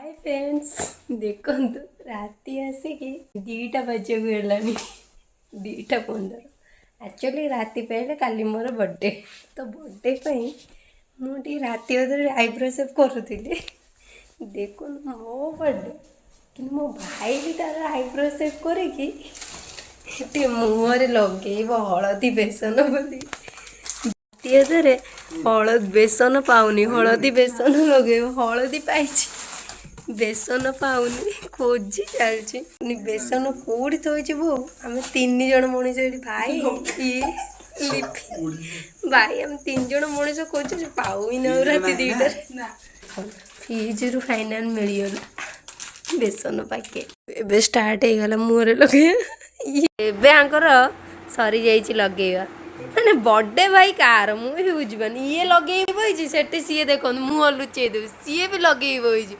High friends, ଦେଖନ୍ତୁ, ରାତି ଆସିକି 2ଟା ବାଜିବାକୁ ହେଲାଣି, 2ଟା 15। ଆକ୍ଚୁଆଲି ରାତି ପାଇଲେ କାଲି ମୋର ବର୍ଥଡ଼େ। ତ ବର୍ଥଡ଼େ ପାଇଁ ମୁଁ ଟିକେ ରାତି ଅଧରେ ଆଇବ୍ରୋ ସେଭ୍ କରୁଥିଲି। ଦେଖନ୍ତୁ, ମୋ ବର୍ଥଡ଼େ, କିନ୍ତୁ ମୋ ଭାଇ ବି ତାର ଆଇବ୍ରୋ ସେଭ୍ କରିକି ଟିକେ ମୁହଁରେ ଲଗେଇବ ହଳଦୀ ବେସନ ବୋଲି। ରାତି ଅଧରେ ହଳଦୀ ବେସନ ପାଉନି, ହଳଦୀ ବେସନ ଲଗେଇବ। ହଳଦୀ ପାଇଛି, ବେସନ ପାଉନି, ଖୋଜି ଚାଲିଛି। ବେସନ କୋଉଠି ଥୋଇଛି ବୋଉ? ଆମେ ତିନି ଜଣ ମଣିଷ ଏଠି, ଭାଇ, ଇଏ, ଲିପି ଭାଇ, ଆମେ ତିନି ଜଣ ମଣିଷ ଖୋଜୁଛୁ, ପାଉ ହିଁ ନାଉ। ରାତି 2ଟାରେ ଫ୍ରିଜରୁ ଫାଇନାଲ ମିଳିଗଲା ବେସନ ପ୍ୟାକେଟ। ଏବେ ଷ୍ଟାର୍ଟ ହେଇଗଲା ମୁହଁରେ ଲଗେଇବା। ଏବେ ଆଙ୍କର ସରିଯାଇଛି ଲଗେଇବା। ମାନେ ବର୍ଥଡେ ଭାଇ କାହାର, ମୁଁ ବି ବୁଝିପାରୁନି। ଇଏ ଲଗେଇ ବଇଛି ସେଠି, ସିଏ ଦେଖନ୍ତୁ ମୁହଁ ଲୁଚେଇ ଦେଉଛି, ସିଏ ବି ଲଗେଇ ବଇଛି।